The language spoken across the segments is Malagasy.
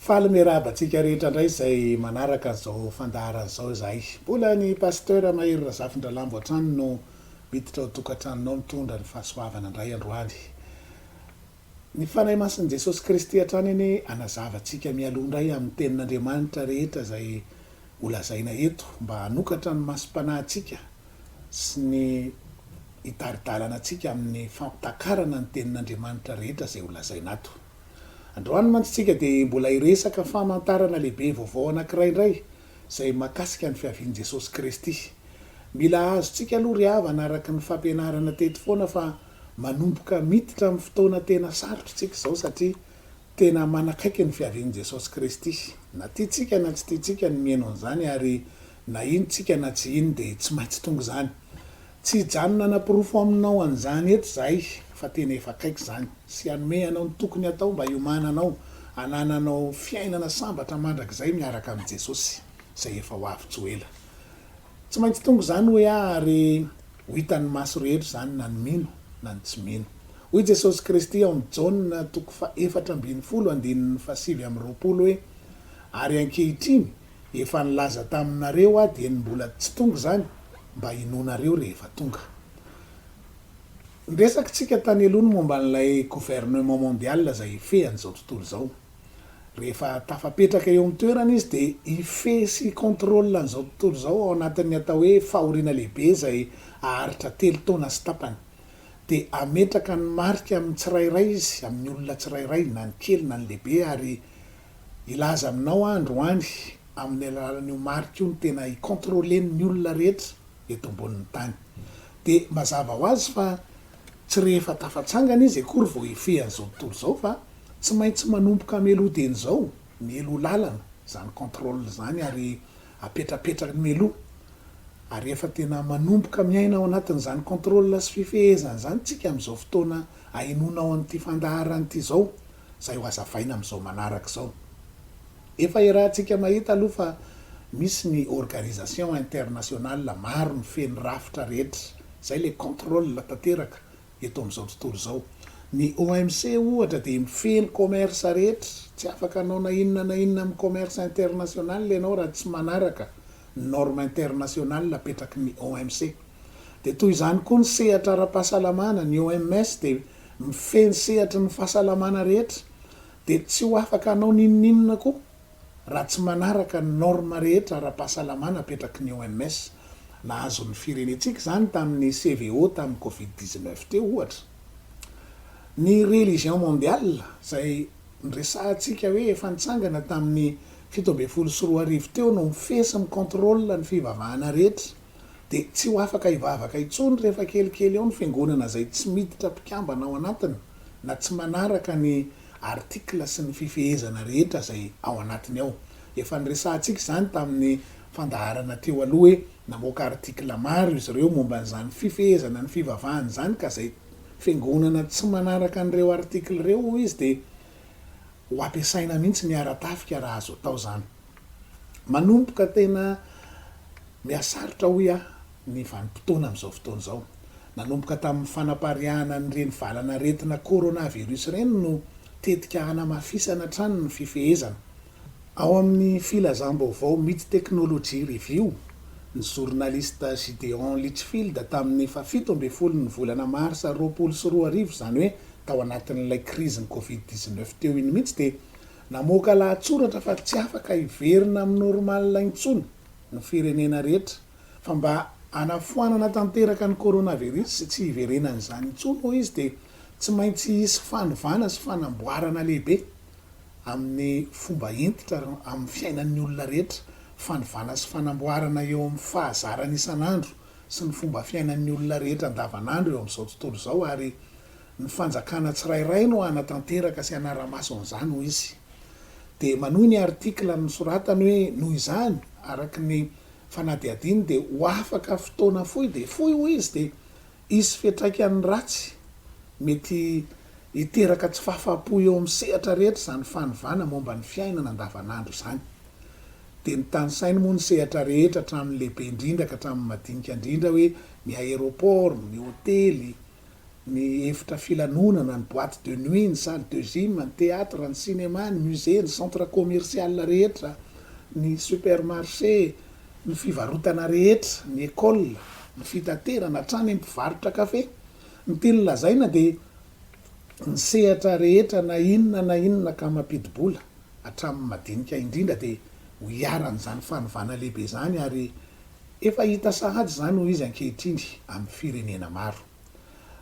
Faly miarahaba antsika rehetra indray izay manaraka an'izao fandaharana izao izahay. Mbola ny Pasteur Mahery Razafindralambo hatrany no miditra ao tokantranonao mitondra ny fahasoavana indray androany. Ny Fanahy Masin'i Jesosy Kristy hatrany anie hanazava antsika mialoha indray amin'ny Tenin'Andriamanitra rehetra izay holazaina eto mba hanokatra ny masom-panahintsika sy ny hitari-dalana antsika amin'ny fampitakarana ny Tenin'Andriamanitra rehetra izay holazaina ato. Androany mantsy tsika dia mbola hiresaka famantarana lehibe vaovao anankiray indray izay mahakasika ny fiavian'i Jesosy Kristy. Mila azontsika aloha ry havana araka ny fampianarana teto foana fa manomboka miditra amin'ny fotoana tena sarotra tsika izao satria tena manakaiky ny fiavian'i Jesosy Kristy. Na tiantsika na tsy tiantsika ny mihaino an'izany ary na hino tsika na tsy hino dia tsy maintsy tonga izany. Tsy hijanona hanaporofo aminao an'izany eto izahay fa tena efa akaiky izany, sy hanome anao ny tokony hatao mba hiomananao hanananao fiainana sambatra mandrakizay miaraka amin'i Jesosy, izay efa ho avy tsy ho ela. Tsy maintsy tonga izany hoy aho ary ho hitan'ny maso rehetra izany na ny mino na ny tsy mino. Hoy Jesosy Kristy ao amin'ny Jaona toko faha-14 andininy faha-29 hoe, Ary ankehitriny Efa nilaza taminareo aho dieny mbola tsy tonga izany mba hinoanareo rehefa tonga. Niresaka tsika tany aloha ny momba an'ilay gouvernement mondial izay hifehy an'izao tontolo izao. Rehefa tafapetraka eo amin'ny toerana izy dia hifehy sy hi-contrôle an'izao tontolo izao ao anatin'ny atao hoe fahoriana lehibe izay haharitra telo taona sy tapany. Dia hametraka ny marika amin'ny tsirairay izy, amin'ny olona tsirairay, na ny kely na ny lehibe ary Hilaza aminao aho androany, amin'ny alalan'io marika io no tena hi-controler-ny ny olona rehetra eto ambonin'ny tany. Dia mazava ho azy fa tsy rehefa tafatsangana izy akory vao hifehy an'izao tontolo izao fa tsy maintsy manomboka mialoha dieny izao, mialoha lalana izany contrôle izany ary apetrapetrany mialoha. Ary efa tena manomboka miaina ao anatin'izany contrôle sy fifehezana izany tsika amin'izao fotoana ahenoanao an'ity fandaharana ity izao. izay ho hazavaina amin'izao manaraka izao. Efa iarahantsika mahita aloha fa misy ny organisation internationale maro mifehy ny rafitra rehetra, izay ilay contrôle tanteraka eto amin'izao tontolo izao. Ny OMC ohatra dia mifehy ny commerce rehetra, tsy afaka hanao na inona na inona amin'ny commerce international ianao raha tsy manaraka ny norme internationale apetraky ny OMC. Dia toy izany koa ny sehatra ara-pahasalamana, ny OMS dia mifehy ny sehatry ny fahasalamana rehetra dia tsy ho afaka hanao n'inon'inona koa raha tsy manaraka ny norme rehetra ara-pahasalamana apetraky ny OMS. Nahazo ny firenentsika izany tamin'ny CVO tamin'ny covid 19 teo ohatra. Ny religion mondiale izay niresahantsika hoe efa nitsangana tamin'ny 2017 teo no mifehy sy mi-contrôle ny fivavahana rehetra. dia tsy ho afaka hivavaka intsony rehefa kelikely eo ny fiangonana izay tsy miditra mpikambana ao anatiny na tsy manaraka ny article sy ny fifehezana rehetra izay ao anatiny ao. Efa niresahantsika izany tamin'ny fandaharana teo aloha hoe namoaka article maro izy ireo momba an'izany fifehezana ny fivavahana izany ka izay fiangonana tsy manaraka an'ireo article ireo hoy izy dia ho ampiasaina mihitsy ny ara-tafika raha azo atao izany. Manomboka tena mihasarotra hoy aho ny vanim-potoana amin'izao fotoana izao. Nanomboka tamin'ny fanapariahana an'ireny valan'aretina coronavirus ireny no tetika hanamafisana hatrany ny fifehezana. Ao amin'ny filazam-baovao Mit Technology Review, ny journaliste Gideon Lichfield tamin'ny fahafito ambin'ny folo ny volana marsa 2020, izany hoe tao anatin'ilay krizin'ny covid 19 teo iny mihitsy dia Namoaka lahatsoratra fa tsy afaka hiverina amin'ny normal intsony ny firenena rehetra fa mba hanafoanana tanteraka ny coronavirus sy tsy hiverenan'izany intsony hoy izy dia tsy maintsy hisy fanovana sy fanamboarana lehibe amin'ny fomba hentitra amin'ny fiainan'ny olona rehetra, fanovana sy fanamboarana eo amin'ny fahazarana isan'andro sy ny fomba fiainan'ny olona rehetra andavanandro eo amin'izao tontolo izao ary Ny fanjakana tsirairay no hanatanteraka sy hanara-maso an'izany, hoy izy. Dia manohy ny article nosoratany hoe, noho izany, araka ny fanadihadiany dia ho afaka fotoana fohy dia fohy, hoy izy, dia hisy fiantraikany ratsy mety hiteraka tsy fahafaham-po eo amin'ny sehatra rehetra izany fanovana momba ny fiainana andavanandro izany. Dia notanisainy moa ny sehatra rehetra hatramin'ny lehibe indrindra ka hatramin'ny madinika indrindra hoe ny aéroport, ny hotely, ny efitra filanonana, ny boite de nuit, ny salle de gym, ny théâtre, ny cinéma, ny musée, ny centre commercial rehetra, ny supermarché, ny fivarotana rehetra, ny école, ny fitaterana, hatrany amin'ny mpivarotra kafe. Ny tiany lazaina dia ny sehatra rehetra na inona na inona ka mampidi-bola, hatramin'ny madinika indrindra dia ho iharan'izany fanovana lehibe izany ary efa hita sahady izany hoy izy ankehitriny amin'ny firenena maro.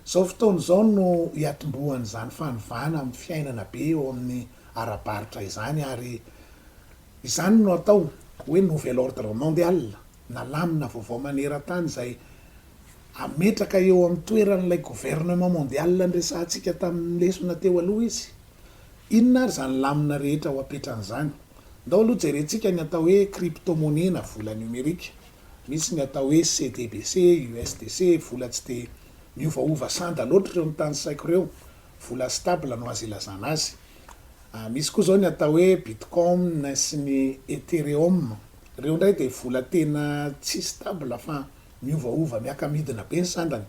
Izao fotoana izao no hiatombohan'izany fanovana amin'ny fiainana be eo amin'ny ara-barotra izany ary izany no atao hoe nouvel ordre mondial na lamina vaovao maneran-tany izay hametraka eo amin'ny toeran'ilay gouvernement mondial niresahantsika tamin'ny lesona teo aloha izy. Inona ary izany lamina rehetra ho apetrany izany? Ndao aloha jerentsika ny atao hoe crypto-monnaie na vola numérique. Misy ny atao hoe CDBC, USDC, vola tsy dia miovaova sanda loatra ireo notanisaiko ireo. Vola stable no azo ilazana azy. Misy koa izao ny atao hoe Bitcoin sy ny Ethereum. Ireo indray dia vola tena tsy stable fa miovaova miaka-midina be ny sandany.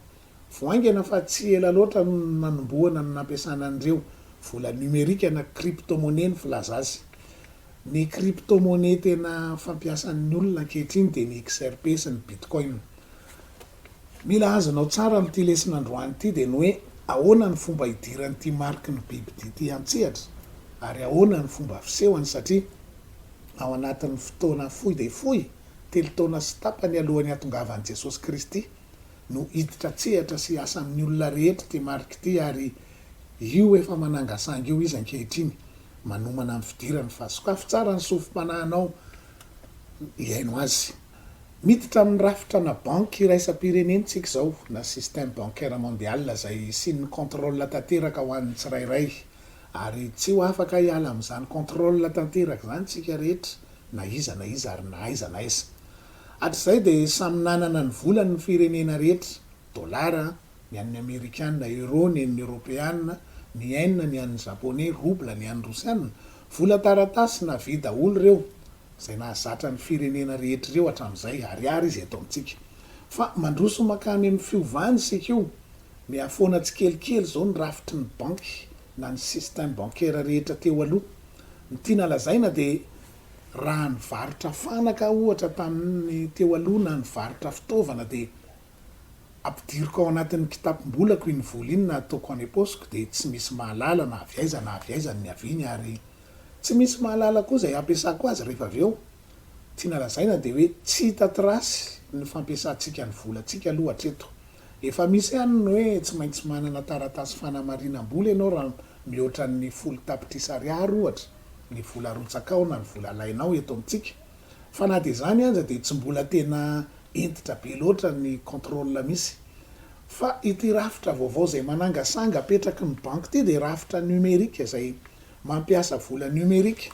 Vao haingana fa tsy ela loatra no nanombohana ny nampiasana an'ireo vola numerika na crypto-monnaie ny filaza azy. Ny crypto-monnaie tena fampiasan'ny olona ankehitriny dia ny XRP sy ny Bitcoin. Mila azonao tsara amin'ity lesona androany ity dia ny hoe ahoana ny fomba hidiran'ity mariky ny bibidia ity an-tsehatra ary ahoana ny fomba fisehony satria ao anatin'ny fotoana fohy dia fohy, telo taona sy tapany alohan'ny hatongavan'i Jesosy Kristy, no hiditra an-tsehatra sy hiasa amin'ny olona rehetra ity marika ity ary io efa manangasanga io izy ankehitriny manomana ny fidirany fa sokafy tsara ny sofim-panahinao hihaino azy. Miditra amin'ny rafitra na banky iraisam-pirenena isika izao na système bancaire mondial izay hisian'ny contrôle tanteraka ho an'ny tsirairay ary tsy ho afaka hiala amin'izany contrôle tanteraka izany isika rehetra na iza na iza ary na aiza na aiza. Hatrizay dia samy nanana ny volany ny firenena rehetra, dolara ny an'ny amerikana, euro ny an'ny eoropeana, ny yen ny an'ny japoney, rouble ny an'ny rosiana. Vola taratasy na vy daholo ireo, izay nahazatra ny firenena rehetra ireo hatramin'izay, ariary izy eto amintsika. Fa mandroso mankany amin'ny fiovana isika io, mihafoana tsikelikely izao ny rafitry ny banky na ny système bancaire rehetra teo aloha. Ny tiana lazaina dia Raha nivarotra fanaka aho ohatra tamin'ny teo aloha na nivarotra fitaovana dia ampidiriko ao anatin'ny kitapom-bolako iny vola iny na ataoko any am-paosiko dia tsy misy mahalala na avy aiza na avy aiza ny niaviany ary tsy misy mahalala koa izay hampiasako azy rehefa avy eo. Tiana lazaina dia hoe tsy hita trace ny fampiasantsika ny volantsika aloha hatreto. Efa misy ihany ny hoe tsy maintsy manana taratasy fanamarinam-bola ianao raha mihoatra ny folo tapitrisa ariary ohatra ny vola arotsakao na ny vola alainao eto amintsika. Fa na dia izany aza dia tsy mbola tena hentitra be loatra ny contrôle misy. Fa ity rafitra vaovao izay manangasanga apetraky ny banky ity dia rafitra numérique izay mampiasa vola numérique.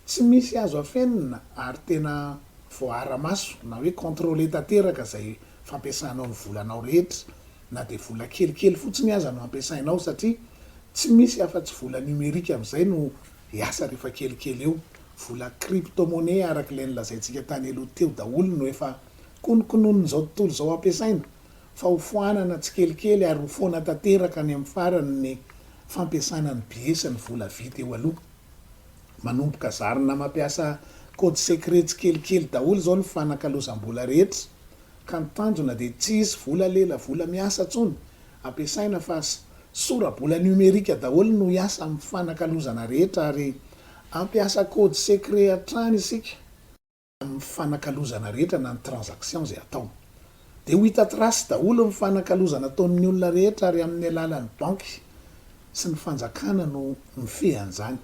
Tsy misy azo afenina ary tena voaara-maso na hoe contrôlé tanteraka izay fampiasanao ny volanao rehetra na dia vola kelikely fotsiny aza no ampiasainao satria tsy misy afa-tsy vola numérique amin'izay no hiasa rehefa kelikely eo. Vola crypto-monnaie araka ilay nolazaintsika tany aloha teo daholo no efa konokononin'izao tontolo izao ampiasaina fa ho foanana tsikelikely ary ho foana tanteraka any amin'ny farany ny fampiasana ny billets sy ny vola vy teo aloha. Manomboka zarina mampiasa code secret tsikelikely daholo izao ny fanakalozam-bola rehetra ka ny tanjona dia tsy hisy vola lela vola miasa intsony ampiasaina fa sora-bola numérique daholo no hiasa amin'ny fanakalozana rehetra ary hampiasa code secret hatrany isika amin'ny fanakalozana rehetra na ny transaction izay atao. Dia ho hita trace daholo ny fanakalozana ataon'ny olona rehetra ary amin'ny alalan'ny banky sy ny fanjakana no mifehy an'izany.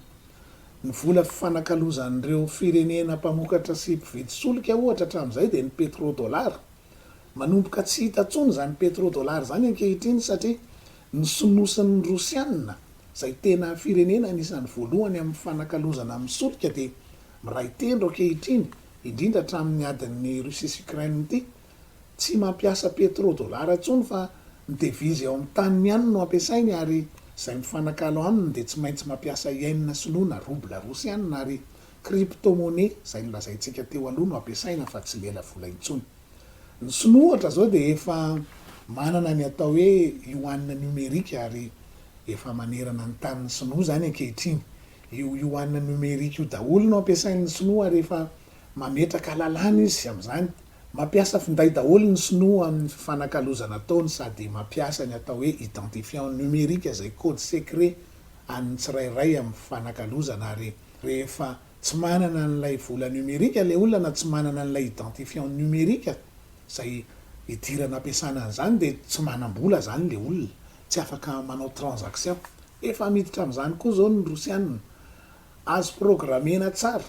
Ny vola fifanakalozan'ireo firenena mpamokatra sy mpividy solika ohatra hatramin'izay dia ny petro-dollar. Manomboka tsy hita intsony izany petro-dollar izany ankehitriny satria ny sinoa sy ny rosiana izay tena firenena anisan'ny voalohany amin'ny fanakalozana amin'ny solika dia miray tendro ankehitriny, indrindra hatramin'ny adin'ny Russie sy Ukraine ity. Tsy mampiasa petro-dollar intsony fa ny devise ao amin'ny taniny ihany no ampiasainy ary izay mifanakalo aminy dia tsy maintsy mampiasa yen sinoa na rouble rosiana ary crypto-monnaie izay nolazaintsika teo aloha no ampiasaina fa tsy lela vola intsony. Ny sinoa ohatra izao dia efa. Manana ny atao hoe yuan numérique ary efa manerana ny tanin'ny sinoa izany ankehitriny. Io yuan numérique io daholo no ampiasain'ny sinoa ary efa mametraka lalàna izy amin'izany. Mampiasa finday daholo ny sinoa amin'ny fifanakalozana ataony sady mampiasa ny atao hoe identifiant numérique izay code secret an'ny tsirairay amin'ny fifanakalozana ary rehefa tsy manana an'ilay vola numérique ilay olona na tsy manana an'ilay identifiant numérique izay idirana ampiasana an'izany dia tsy manam-bola izany ilay olona, tsy afaka manao transaction. Efa miditra amin'izany koa izao ny rosianina. Azo programena tsara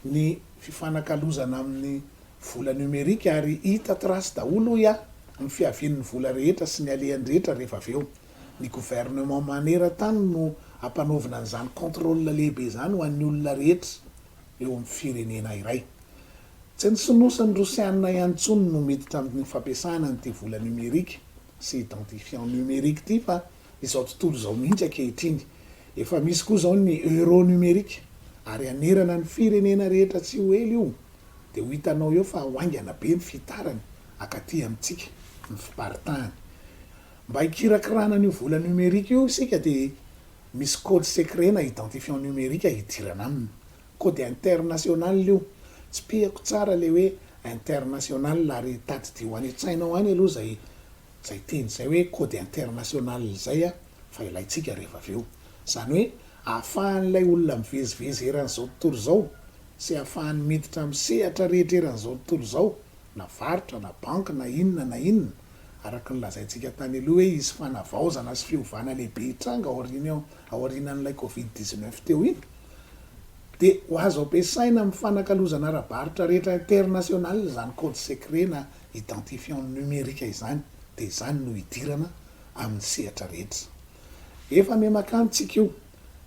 ny fifanakalozana amin'ny vola numérique ary hita trace daholo hoy aho ny fiavian'ny vola rehetra sy ny alehany rehetra rehefa avy eo. Ny gouvernement maneran-tany no ampanaovina an'izany contrôle lehibe izany ho an'ny olona rehetra eo amin'ny firenena iray. Tsy ny sinoa sy ny rosianina ihany intsony no miditra amin'ny fampiasana an'ity vola numérique sy identifiant numérique ity fa izao tontolo izao mihitsy ankehitriny. Efa misy koa izao ny euro numérique ary hanerana ny firenena rehetra tsy ho ela io dia ho hitanao eo fa ho haingana be ny fihitarany akaty amintsika, ny fiparitahany. Mba hikirakirana an'io vola numérique io isika dia misy code secret na identifiant numérique hidirana aminy. Code international io. Tsipihako tsara ilay hoe international ary tadidio any an-tsainao any aloha izay izay teny izay hoe code international izay fa ilaintsika rehefa avy eo. Izany hoe ahafahan'ilay olona mivezivezy eran'izao tontolo izao sy ahafahany miditra amin'ny sehatra rehetra eran'izao tontolo izao na varotra na banky na inona na inona araka ny lazaintsika tany aloha hoe hisy fanavaozana sy fiovana lehibe hitranga aoriana aorianan'ilay covid 19 teo iny dia ho azo ampiasaina amin'ny fanakalozana ara-barotra rehetra international izany code secret na identifiant numérique izany dia izany no hidirana amin'ny sehatra rehetra. Efa mihamakany tsika io,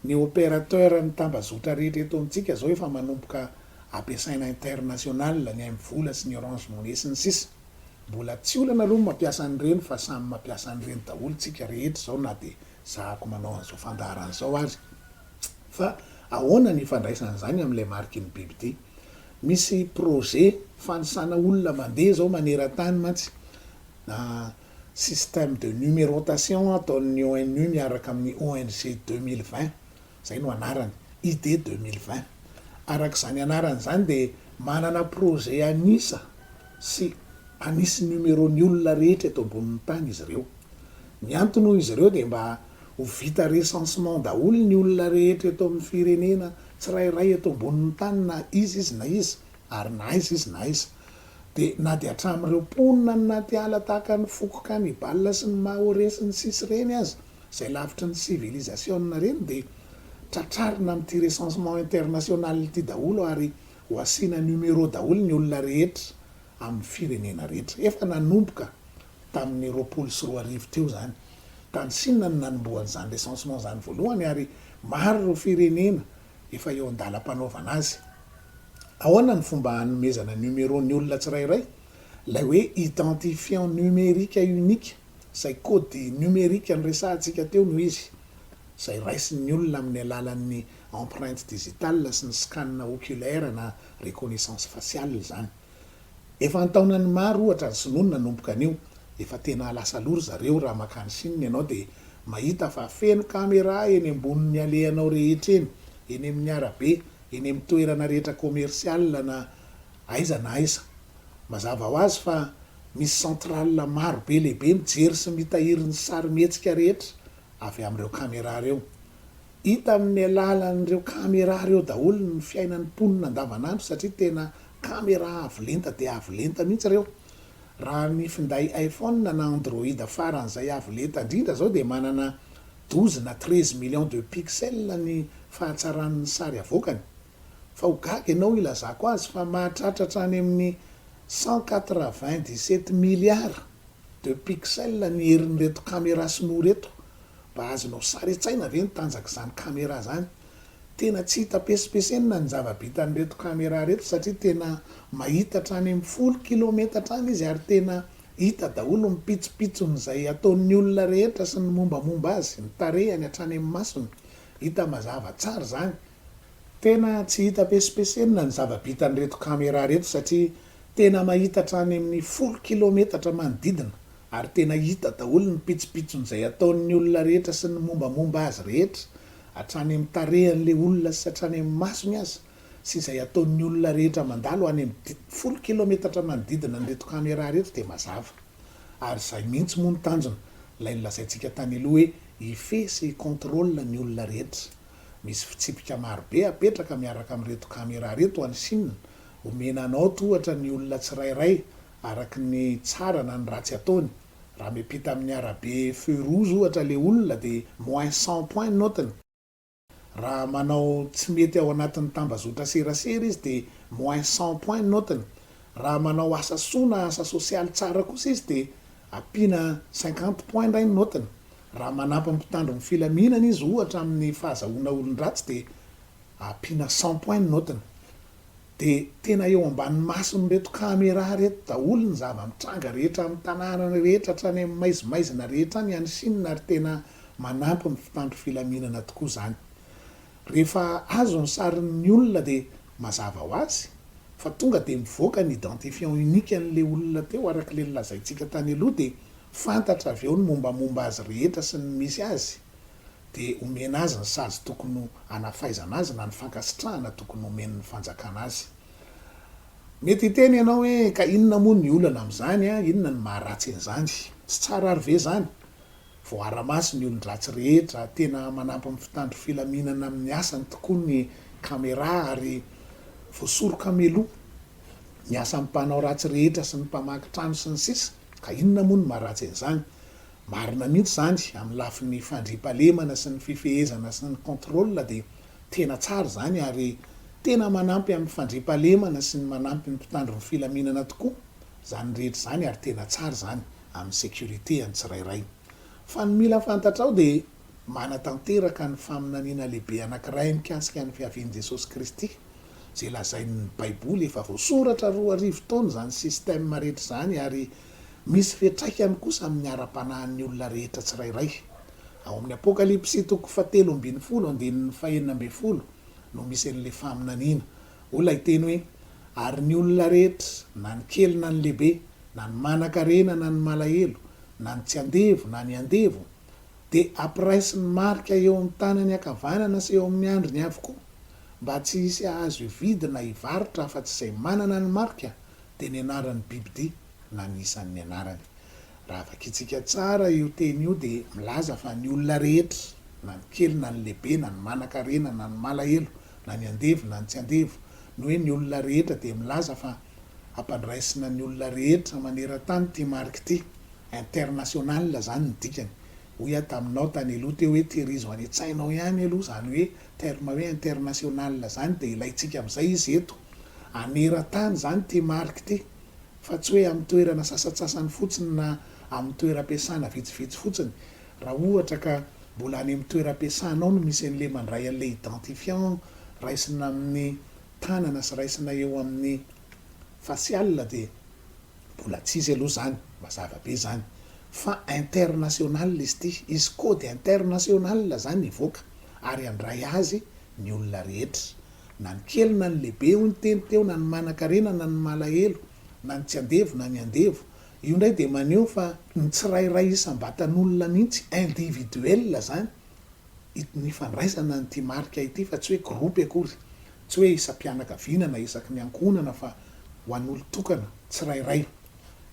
ny opérateur ny tambazotra rehetra eto amintsika izao efa manomboka ampiasaina international, ny MVola sy ny Orange Money sy ny sisa. Mbola tsy olana aloha ny mampiasa an'ireny fa samy mampiasa an'ireny daholo tsika rehetra izao na dia zahako manao an'izao fandaharana izao ary. Fa ahoana ny ifandraisan'izany amin'ilay mariky ny bibidia? Misy projet fanisana olona mandeha izao maneran-tany mantsy na système de numérotation ataon'ny ONU miaraka amin'ny ONG 2020, izay no anarany, ID 2020. Araka izany anarany izany dia manana projet an'isa sy hanisy numéro ny olona rehetra eto ambonin'ny tany izy ireo. Ny antony hoy izy ireo dia mba ho vita recensement daholo ny olona rehetra eto amin'ny firenena tsirairay eto ambonin'ny tany na iza izy na iza ary na aiza izy na aiza. Dia na dia hatramin'ireo mponina any anaty ala tahaka ny foko cannibale sy ny mahorais sy ny sisa ireny aza izay lavitry ny civilisation ireny dia tratrarina amin'ity recensement international ity daholo ary ho asiana numéro daholo ny olona rehetra amin'ny firenena rehetra. Efa nanomboka tamin'ny 2020 teo izany. Tany Sina no nanombohan'izany recensement izany voalohany ary maro ireo firenena efa eo an-dalam-panaovana azy. Ahoana ny fomba hanomezana numéro ny olona tsirairay? Ilay hoe identifiant numérique unique, izay code numérique noresahantsika teo no izy. Izay raisin'ny olona amin'ny alalan'ny empreinte digitale sy ny scan oculaire na reconnaissance faciale izany. Efa an-taonany maro ohatra ny sinoa no nanomboka an'io, efa tena lasa aloha ry zareo raha mankany Chine ianao dia mahita fa feno camera eny ambonin'ny alehanao rehetra eny, eny amin'ny arabe, eny amin'ny toerana rehetra commercial na aiza na aiza. Mazava ho azy fa misy centrale maro be lehibe mijery sy mitahiry ny sary mihetsika rehetra avy amin'ireo camera ireo. Hita amin'ny alalan'ireo camera ireo daholo ny fiainan'ny mponina andavanandro satria tena camera avo lenta dia avo lenta mihitsy ireo. Raha ny finday iPhone na Android faran'izay avo lenta indrindra izao dia manana 12 na 13 millions de pixels ny fahatsaran'ny sary avoakany. Fa ho gaga ianao hilazako azy fa mahatratra hatrany amin'ny 197 milliards de pixels ny herin'ireto camera sinoa ireto. Mba azonao sary an-tsaina ve ny tanjak'izany camera zany? Tena tsy hita pesipesenina ny zava-bitan'ireto camera ireto satria tena mahita hatrany amin'ny folo kilometatra any izy ary tena hita daholo ny pitsopitson'izay ataon'ny olona rehetra sy ny mombamomba azy, ny tarehiny hatrany amin'ny masony. Hita mazava tsara izany. Tena tsy hita pesipesenina ny zava-bitan'ireto camera ireto satria tena mahita hatrany amin'ny folo kilometatra manodidina. Ary tena hita daholo ny pitsopitson'izay ataon'ny olona rehetra sy ny mombamomba azy rehetra, hatrany amin'ny tarehan'ilay olona sy hatrany amin'ny masony aza, sy izay ataon'ny olona rehetra mandalo any amin'ny 10 kilometatra manodidina an'ireto camera ireto dia mazava. Ary izay mihitsy moa no tanjona, ilay nolazaintsika tany aloha hoe hifehy sy hi-contrôle ny olona rehetra. Misy fitsipika marobe apetraka miaraka amin'ireto camera ireto any Chine, omena naoty ohatra ny olona tsirairay araka ny tsara na ny ratsy ataony. Raha miampita amin'ny arabe feu rouge ohatra ilay olona dia moins 100 points ny naotiny. Raha manao tsy mety ao anatin'ny tambazotra serasera izy dia moins 100 points ny naotiny. Raha manao asa soa na asa sosialy tsara kosa izy dia ampiana 50 points indray ny naotiny. Raha manampy ny mpitandro ny filaminana izy ohatra amin'ny fahazahoana olon-dratsy dia ampiana 100 points ny naotiny. Dia tena eo ambany mason'ireto camera ireto daholo ny zava-mitranga rehetra amin'ny tanàna rehetra hatrany amin'ny maizimaizina rehetra any any Chine ary tena manampy ny mpitandro filaminana tokoa izany. Rehefa azo ny sarin'ny olona dia mazava ho azy fa tonga dia mivoaka ny identifiant unique an'ilay olona teo araka ilay nolazaintsika tany aloha dia fantatra avy eo ny mombamomba azy rehetra sy ny misy azy. dia omena azy ny sazy tokony ho hanafaizana azy na ny fankasitrahana tokony homen'ny fanjakana azy. Mety hiteny ianao hoe ka inona moa ny olana amin'izany an, inona no maharatsy an'izany? Tsy tsara ary ve izany? Voaara-maso ny olon-dratsy rehetra, tena manampy ny mpitandro filaminana amin'ny asany tokoa ny camera ary voasoroka mialoha ny asan'ny mpanao ratsy rehetra sy ny mpamaky trano sy ny sisa Ka inona moa no maharatsy an'izany? Marina mihitsy izany, amin'ny lafiny fandriampahalemana sy ny fifehezana sy ny contrôle dia tena tsara izany ary tena manampy amin'ny fandriampahalemana sy ny manampy ny mpitandro ny filaminana tokoa izany rehetra izany ary tena tsara izany amin'ny sécurité an'ny tsirairay. Fa ny mila fantatrao dia manatanteraka ny faminaniana lehibe anankiray mikasika ny fiavian'i Jesosy Kristy izay lazain'ny baiboly efa voasoratra 2000 taona izany système rehetra izany ary Misy fiantraikany kosa amin'ny ara-panahin'ny olona rehetra tsirairay. Ao amin'ny Apokalypsy toko fahatelo ambin'ny folo andininy fahenina ambin'ny folo no misy an'ilay faminaniana. Hoy ilay teny hoe, Ary ny olona rehetra, na ny kely na ny lehibe, na ny manan-karena na ny malahelo, na ny tsy andevo na ny andevo, dia hampiraisin'ny marika eo amin'ny tanany ankavanana sy eo amin'ny andriny avokoa, mba tsy hisy hahazo hividy na hivarotra afa-tsy izay manana ny marika, dia ny anaran'ny bibidia na ny isan'ny anarany. Raha vakintsika tsara io teny io dia milaza fa ny olona rehetra, na ny kely na ny lehibe, na ny manan-karena na ny malahelo, na ny andevo na ny tsy andevo, ny hoe ny olona rehetra dia milaza fa ampandraisina ny olona rehetra maneran-tany ity marika ity, international izany ny dikany. Hoy aho taminao tany aloha teo hoe tehirizo any an-tsainao ihany aloha izany hoe terme hoe international izany dia ilaintsika amin'izay izy eto. Haneran-tany izany ity marika ity fa tsy hoe amin'ny toerana sasantsasany fotsiny na amin'ny toeram-piasana vitsivitsy fotsiny. Raha ohatra ka mbola any amin'ny toeram-piasanao no misy an'ilay mandray an'ilay identifiant raisina amin'ny tanana sy raisina eo amin'ny facial dia mbola tsy izy aloha izany, mazava be izany. Fa international izy ity, hisy code international izany hivoaka ary handray azy ny olona rehetra. Na ny kely na ny lehibe hoy ny teny teo, na ny manan-karena na ny malahelo, na ny tsy andevo na ny andevo. Io indray dia maneho fa ny tsirairay isam-batan'olona mihitsy, individuel izany, ny fandraisana an'ity marika ity fa tsy hoe groupe akory, tsy hoe isam-pianakaviana na isaky ny ankohonana fa ho an'olon-tokana tsirairay.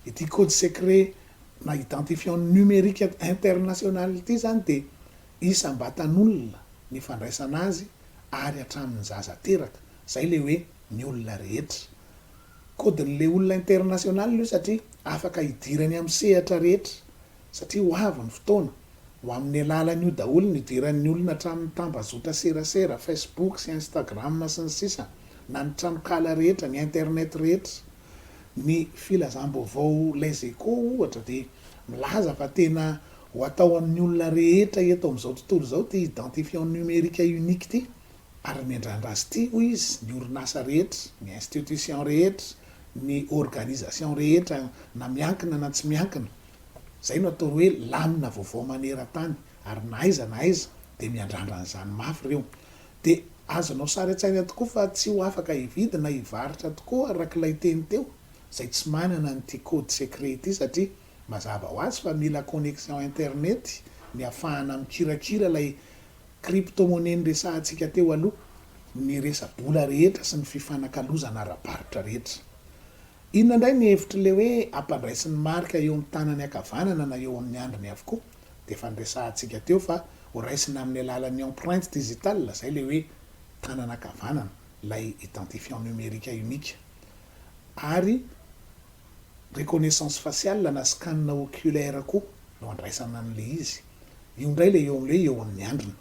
Ity code secret na identifiant numérique international ity izany dia isam-batan'olona ny fandraisana azy ary hatramin'ny zaza teraka, zay le hoe ny olona rehetra. Code-n'le olona international io satria afaka hidirany amin'ny sehatra rehetra satria ho avy ny fotoana, ho amin'ny alalan'io daholo ny hidiran'ny olona hatramin'ny tambazotra serasera, Facebook sy Instagram sy ny sisa, na ny tranonkala rehetra, ny internet rehetra. Ny filazam-baovao Les Echos ohatra dia milaza fa tena Ho atao amin'ny olona rehetra eto amin'izao tontolo izao ity identifiant numérique unique ity, ary miandrandra azy ity, hoy izy, ny orinasa rehetra, ny institution rehetra, ny organisation rehetra na miankina na tsy miankina. Izay no atao hoe lamina vaovao maneran-tany, ary na aiza na aiza dia miandrandra an'izany mafy ireo. Dia azonao sary an-tsaina tokoa fa tsy ho afaka hividy na hivarotra tokoa araka ilay teny teo izay tsy manana an'ity code secret ity satria. Mazava ho azy fa mila connexion internet ny afahana mikirakira ilay crypto-monnaie niresahantsika teo aloha, ny resa-bola rehetra sy ny fifanakalozana ara-barotra rehetra. Inona indray ny hevitr'ilay hoe ampandraisin'ny marika eo amin'ny tanany ankavanana na eo amin'ny andriny avokoa? Dia efa niresahantsika teo fa ho raisina amin'ny alalan'ny empreinte digitale, izay ilay hoe tanana ankavanana, ilay identifiant numérique unique. Ary reconnaissance faciale na scan oculaire koa no andraisana an'ilay izy. Io indray ilay eo amin'ilay hoe eo amin'ny andrina.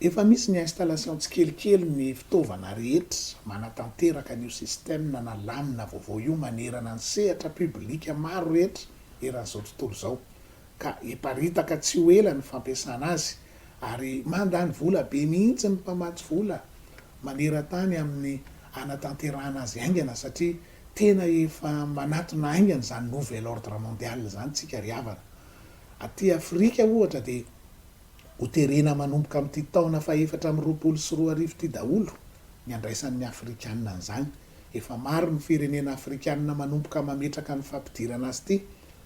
Efa misy ny installation tsikelikely ny fitaovana rehetra manatanteraka an'io système na lamina vaovao io manerana ny sehatra public maro rehetra eran'izao tontolo izao. Ka hiparitaka tsy ho ela ny fampiasana azy ary mandany vola be mihitsy ny mpamatsy vola maneran-tany amin'ny hanatanterahana azy haingana satria tena efa manatona haingana izany nouvel ordre mondial izany tsika ry havana. Aty Afrika ohatra dia ho terena manomboka amin'ity taona fahefatra 2024 ity daholo ny handraisan'ny Afrikanina an'izany. Efa maro ny firenena Afrikanina manomboka mametraka ny fampidirana azy ity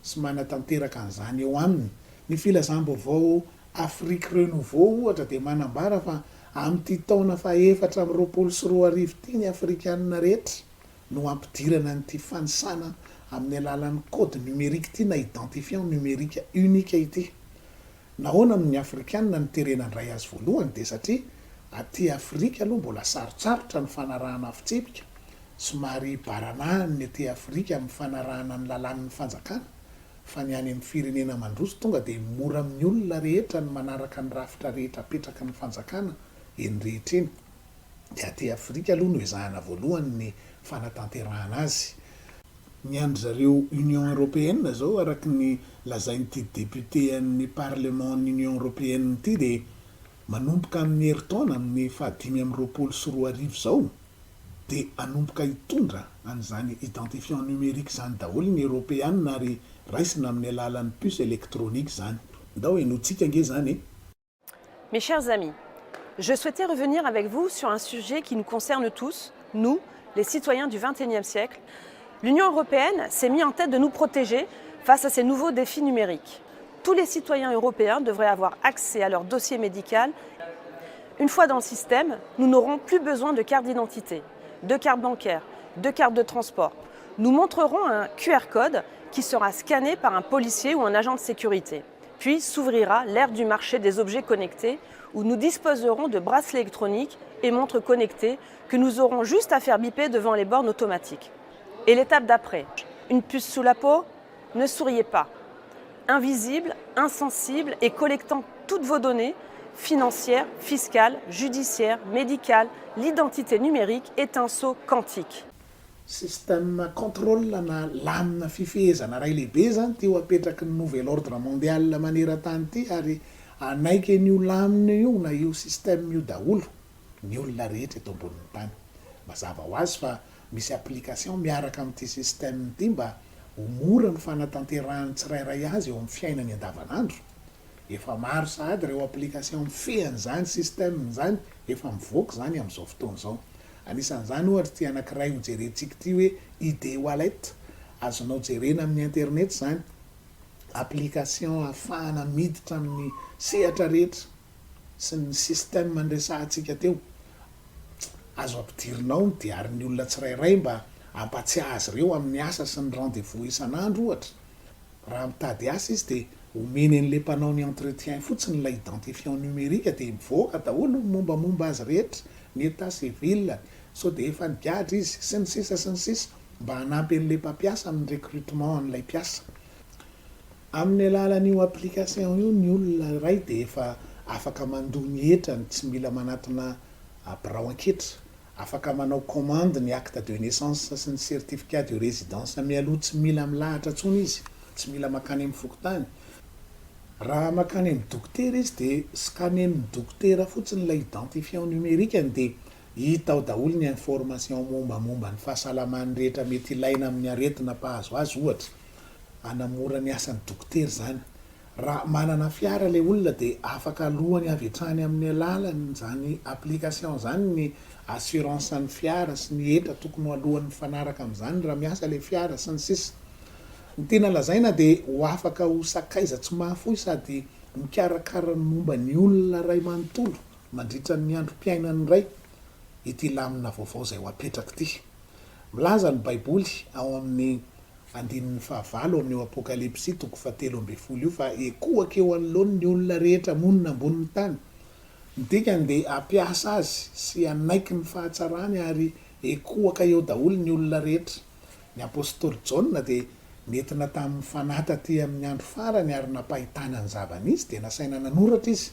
sy manatanteraka an'izany eo aminy. Ny filazam-baovao Afrique Renouveau ohatra dia manambara fa amin'ity taona fahefatra 2024 ity ny Afrikanina rehetra no hampidirana an'ity fanisana amin'ny alalan'ny code numérique ity na identifiant numérique unique ity. Nahoana no ny Afrikanina no terena handray azy voalohany dia satria aty Afrika aloha mbola sarotsarotra ny fanarahana fitsipika, somary baranahiny ny aty Afrika amin'ny fanarahana ny lalàn'ny fanjakana fa ny any amin'ny firenena mandroso tonga dia mora amin'ny olona rehetra ny manaraka ny rafitra rehetra apetraky ny fanjakana eny rehetra eny. Dia aty Afrika aloha no ezahana voalohany ny fanatanterahana azy. Ny an-dry zareo Union Européenne izao araka ny lazain'ity député an'ny parlement-n'ny Union Européenne ity dia manomboka amin'ny herintaona amin'ny faha 2025 izao dia hanomboka hitondra an'izany identifiant numérique izany daholo ny Eoropeana ary raisina amin'ny alalan'ny puce électronique izany. Ndao henointsika ange izany e! Mes chers amis, je souhaitais revenir avec vous sur un sujet qui nous concerne tous, nous, les citoyens du XXIe siècle. L'Union européenne s'est mis en tête de nous protéger face à ces nouveaux défis numériques. Tous les citoyens européens devraient avoir accès à leur dossier médical. Une fois dans le système, nous n'aurons plus besoin de carte d'identité, de carte bancaire, de carte de transport. Nous montrerons un QR code qui sera scanné par un policier ou un agent de sécurité. Puis s'ouvrira l'ère du marché des objets connectés où nous disposerons de bracelets électroniques et montres connectées que nous aurons juste à faire biper devant les bornes automatiques. Et l'étape d'après, une puce sous la peau Ne souriez pas. Invisible, insensible et collectant toutes vos données financières, fiscales, judiciaires, médicales, l'identité numérique est un saut quantique. Système contrôle na lamina fifehezana iray lehibe izany ity ho apetraky ny nouvel ordre mondial maneran-tany ity ary hanaiky an'io lamina io na io système io daholo ny olona rehetra eto ambonin'ny tany. Mazava ho azy fa misy application miaraka amin'ity système ity mba ho mora ny fanatanterahan'ny tsirairay azy eo amin'ny fiainany andavanandro. Efa maro sahady ireo application mifehy an'izany système izany efa mivoaka izany amin'izao fotoana izao. Anisan'izany ohatra ity anankiray ho jerentsika ity hoe ID Wallet. Azonao jerena amin'ny internet izany. Application ahafahana miditra amin'ny sehatra rehetra sy ny système niresahantsika teo. Azo ampidirina ao ny diarin'ny olona tsirairay mba hampatsiahy azy ireo amin'ny asa sy ny rendez-vous isan'andro ohatra. Raha mitady asa izy dia omeny an'ilay mpanao ny entretien fotsiny ilay identifiant numérique dia mivoaka daholo ny mombamomba azy rehetra, ny état civil-ny, sao dia efa nigadra izy, sy ny sisa sy ny sisa mba hanampy an'ilay mpampiasa amin'ny recrutement an'ilay mpiasa. Amin'ny alalan'io application io ny olona iray dia efa afaka mandoa ny hetrany tsy mila manatona birao an-ketra Afaka manao commande ny acte de naissance sy ny certificat de résidence mialoha tsy mila milahatra intsony izy, tsy mila makany amin'ny fokontany. Raha makany amin'ny dokotera izy dia scanner-n'ny dokotera fotsiny ilay identifiant numérique-ny dia hita ao daholo ny information mombamomba ny fahasalamany rehetra mety ilaina amin'ny aretina mpahazo azy ohatra. Hanamora ny asan'ny dokotera izany. Raha manana fiara ilay olona dia afaka alohany avy hatrany amin'ny alalan'izany application izany ny assurance an'ny fiara sy ny hetra tokony ho alohany mifanaraka amin'izany raha miasa ilay fiara sy ny sisa. Ny tiana lazaina dia ho afaka ho sakaiza tsy mahafoy sady mikarakara ny momba ny olona iray manontolo mandritra ny androm-piainany iray ity lamina vaovao izay ho apetraka ity. Milaza ny Baiboly ao amin'ny andininy fahavalo amin'io Apokalypsy toko fahatelo ambin'ny folo io fa ekohaka eo anoloany ny olona rehetra monina ambonin'ny tany. Ny dikany dia hampiasa azy sy hanaiky ny fahatsarany ary ekohaka eo daholo ny olona rehetra. Ny apostoly Jaona dia nentina tamin'ny fanahy taty amin'ny andro farany ary nampahitana ny zava-nisy dia nasaina nanoratra izy.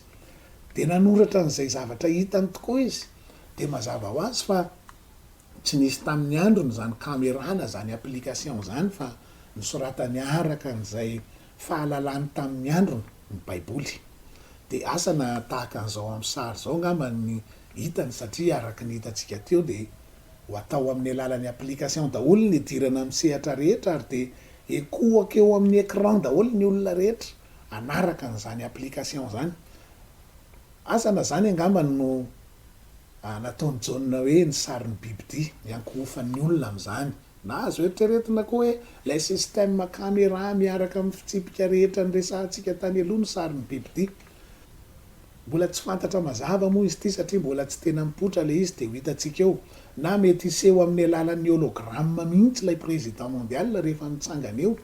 Dia nanoratra an'izay zavatra hitany tokoa izy. Dia mazava ho azy fa tsy nisy tamin'ny androny izany camera na izany application izany fa nosoratany araka an'izay fahalalany tamin'ny androny ny baiboly. Dia asa na tahaka an'izao amin'ny sary izao angamba ny hitany satria araka ny hitantsika teo dia ho atao amin'ny alalan'ny application daholo ny hidirana amin'ny sehatra rehetra ary dia ekohaka eo amin'ny écran daholo ny olona rehetra hanaraka an'izany application izany. Asa na izany angamba no nataon'i Jaona hoe ny sarin'ny bibidia, hiankohofan'ny olona amin'izany. Na azo eritreretina koa hoe ilay système caméra miaraka amin'ny fitsipika rehetra niresahantsika tany aloha ny sarin'ny bibidia. Mbola tsy fantatra mazava moa izy ity satria mbola tsy tena mipoitra ilay izy dia ho hitantsika eo. Na mety hiseho amin'ny alalan'ny hologramme mihitsy ilay président mondial rehefa mitsangana eo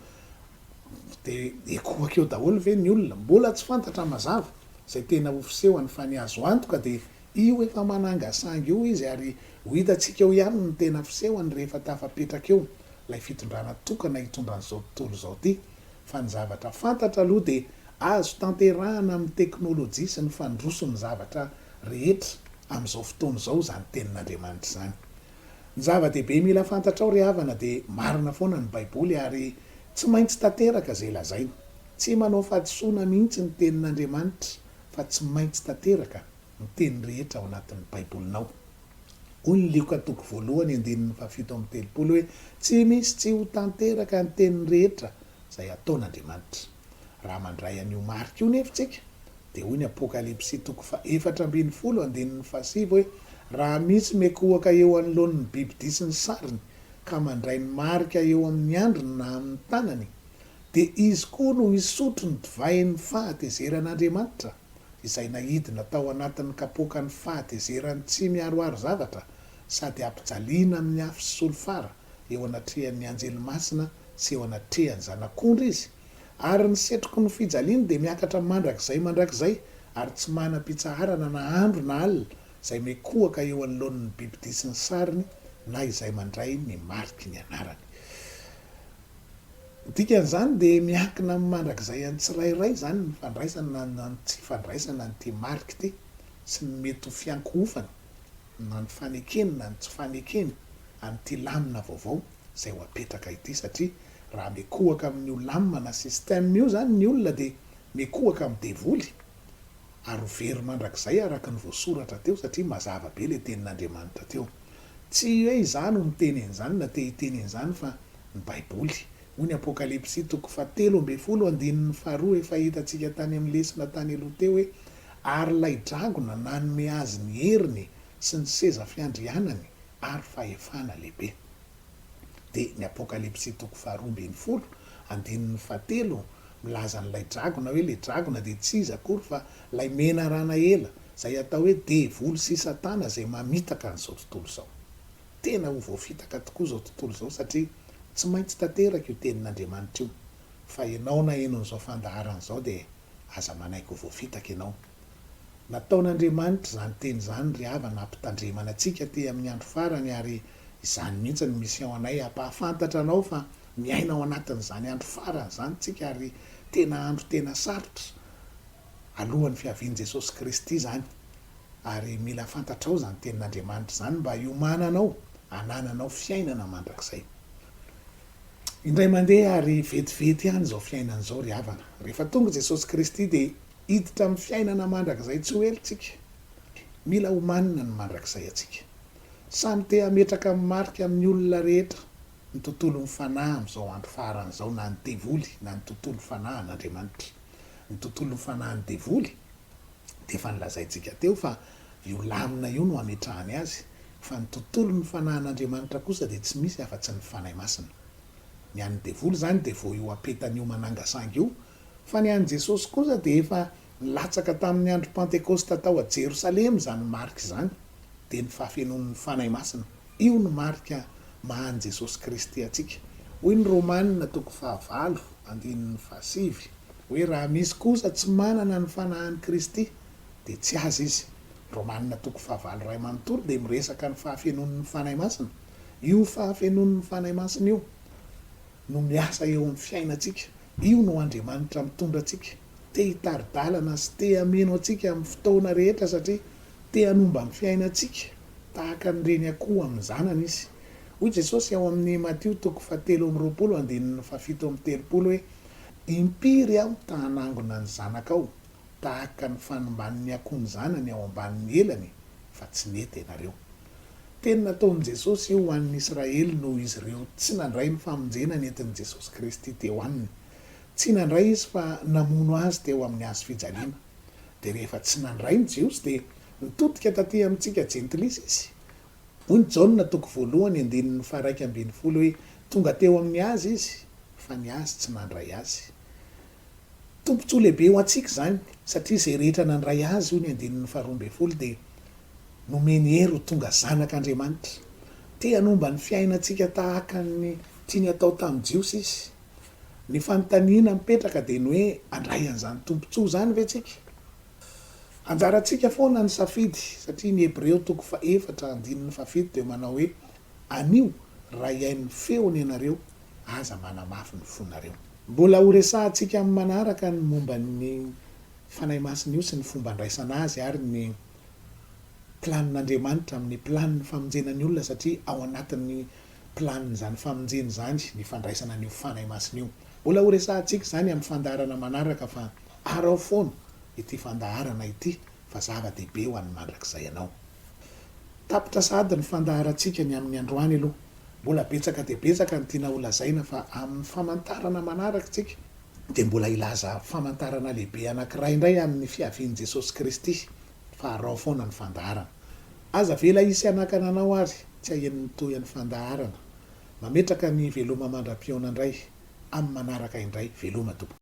dia ekohaka eo daholo ve ny olona? Mbola tsy fantatra mazava izay tena ho fisehony fa ny azo antoka dia io efa manangasangy io izy ary ho hitantsika eo ihany ny tena fisehony rehefa tafapetraka eo ilay fitondrana tokana hitondra an'izao tontolo izao ity fa ny zavatra fantatra aloha dia azo tanterahana amin'ny teknolojia sy ny fandroson'ny zavatra rehetra amin'izao fotoana izao izany tenin'Andriamanitra izany. Ny zava-dehibe mila fantatrao ry havana dia marina foana ny baiboly ary tsy maintsy tanteraka izay lazainy. Tsy manao fahadisoana mihitsy ny tenin'Andriamanitra fa tsy maintsy tanteraka ny teny rehetra ao anatin'ny baibolinao. Hoy ny Lioka toko voalohany andininy fahafito amby telopolo hoe tsy misy tsy ho tanteraka ny teny rehetra izay ataon'Andriamanitra. Raha mandray an'io marika io nefa tsika dia hoy ny Apokalypsy toko faha-14 andininy fahasivy hoe, Raha misy mikohaka eo anoloan'ny bibidia sy ny sariny, ka mandray ny marika eo amin'ny andriny na amin'ny tanany, dia izy koa no hisotro ny divain'ny fahatezeran'Andriamanitra, izay naidina tao anatin'ny kapoakan'ny fahatezerany tsy miharoharo zavatra, sady hampijaliana amin'ny afo sy solifara eo anatrehan'ny anjely masina sy eo anatrehan'ny Zanak'ondry izy, Ary ny setroky ny fijaliany dia miakatra mandrakizay mandrakizay, ary tsy manam-pitsaharana na andro na alina, izay mikohaka eo anoloan' ny bibidia sy ny sariny, na izay mandray ny mariky ny anarany. Ny dikan' izany dia miankina amin'ny mandrakizay an'ny tsirairay izany ny fandraisana na ny tsy fandraisana an'ity marika ity, sy ny mety ho fiankohofana na ny fanekeny na ny tsy fanekeny an'ity lamina vaovao izay ho apetraka ity, satria Raha mikohaka amin'io lamina na système io izany ny olona dia mikohaka amin'ny devoly ary ho very mandrakizay araka ny voasoratra teo satria mazava be ilay tenin'Andriamanitra teo. Tsy hoe izaho no miteny an'izany na te hiteny an'izany fa ny baiboly. Hoy ny Apokalypsy toko fahatelo ambin'ny folo andininy faharoa efa hitantsika tany amin'ny lesona tany aloha teo hoe ary ilay dragona nanome azy ny heriny sy ny seza fiandrianany ary fahefana lehibe. Dia ny Apokalypsy toko faharoa ambin'ny folo, andininy fahatelo, milaza an'ilay dragona hoe ilay dragona dia tsy iza akory fa ilay menarana ela, izay atao hoe devoly sy satana izay mamitaka an'izao tontolo izao. Tena ho voafitaka tokoa izao tontolo izao satria tsy maintsy tanteraka io tenin'Andriamanitra io. Fa ianao naheno an'izao fandaharana izao dia aza manaiky ho voafitaka ianao. Nataon'Andriamanitra izany teny izany ry havana hampitandremana antsika aty amin'ny andro farany ary izany mihitsy ny mission anay hampahafantatra anao fa miaina ao anatin'izany andro farany izany tsika ary tena andro tena sarotra alohan'ny fiavian'i Jesosy Kristy izany ary mila fantatrao izany tenin'Andriamanitra izany mba hiomananao hanananao fiainana mandrakizay. Indray mandeha ary vetivety ihany izao fiainana izao ry havana. Rehefa tonga Jesosy Kristy dia Hiditra amin'ny fiainana mandrakizay tsy ho ela tsika. Mila omanina ny mandrakizay antsika. Samy te hametraka ny marika amin'ny olona rehetra ny tontolon'ny fanahy amin'izao andro farany izao na ny devoly na ny tontolo fanahin'Andriamanitra. Ny tontolon'ny fanahin'ny devoly dia efa nolazaintsika teo fa io lamina io no ametrahany azy fa ny tontolon'ny fanahin'Andriamanitra kosa dia tsy misy afa-tsy ny Fanahy Masina. Ny an'ny devoly izany dia vao io apetany io manangasangy io, fa ny an'i Jesosy kosa dia efa nilatsaka tamin'ny andro Pantekosta tao a Jerosalema izany marika izany, dia ny fahafenoan'ny Fanahy Masina. Io no marika maha an'i Jesosy Kristy antsika. Hoy ny Romana toko fahavalo andininy fahasivy hoe raha misy kosa tsy manana ny Fanahin'i Kristy dia tsy azy izy. Romana toko fahavalo iray manontolo dia miresaka ny fahafenoan'ny Fanahy Masina. Io fahafenoan'ny Fanahy Masina io no miasa eo amin'ny fiainantsika. Io no Andriamanitra mitondra antsika. Te hitari-dalana sy te hameno antsika amin'ny fotoana rehetra satria te hanomba ny fiainantsika tahaka ny reny akoho amin'ny zanany Izy. Hoy Jesosy ao amin'ny Matio toko fahatelo amby roapolo andininy fahafito amby telopolo hoe, Impiry Aho ta hanangona ny zanakao tahaka ny fanomban'ny akoho ny zanany ao ambanin'ny elany fa tsy nety ianareo. Teny nataon'i Jesosy io ho an'ny Israely noho izy ireo tsy nandray ny famonjena nentin'i Jesosy Kristy teo aminy. Tsy nandray izy fa namono azy teo amin'ny hazo fijaliana. Dia rehefa tsy nandray ny Jiosy dia nitodika taty amintsika Jentilisa izy. Hoy ny Jaona toko voalohany andininy faha-11 hoe tonga teo amin'ny azy izy fa ny azy tsy nandray azy. Tombontsoa lehibe ho antsika izany, satria izay rehetra nandray Azy, hoy ny andininy faharoa ambin'ny folo, dia nomeny hery ho tonga zanak'Andriamanitra. Te hanomba ny fiainantsika tahaka ny tiany hatao tamin'ny Jiosy Izy. Ny fanontaniana mipetraka dia ny hoe, handray an'izany tombontsoa izany ve isika? Anjarantsika foana ny safidy, satria ny Hebreo toko fahefatra andininy fahafito dia manao hoe, Anio, raha hihaino ny feony ianareo, aza manamafy ny fonareo. Mbola ho resahantsika amin'ny manaraka ny momba ny Fanahy Masina io sy ny fomba andraisana azy ary ny planin'Andriamanitra amin'ny planin'ny famonjena ny olona satria ao anatin'ny planin'izany famonjena izany ny fandraisana an'io Fanahy Masina io. Mbola ho resahantsika izany amin'ny fandaharana manaraka fa araho foana ity fandaharana ity fa zava-dehibe ho an'ny mandrakizay anao. Tapitra sahady ny fandaharantsika ny amin'ny androany aloha. Mbola betsaka dia betsaka ny tiana holazaina fa amin'ny famantarana manaraka isika dia mbola hilaza famantarana lehibe anankiray indray amin'ny fiavian'i Jesosy Kristy fa araho foana ny fandaharana. Aza avela hisy hanakana anao ary tsy haheno ny tohin'ny fandaharana. Mametraka ny veloma mandra-pihaona indray amin'ny manaraka indray. Veloma tompoko.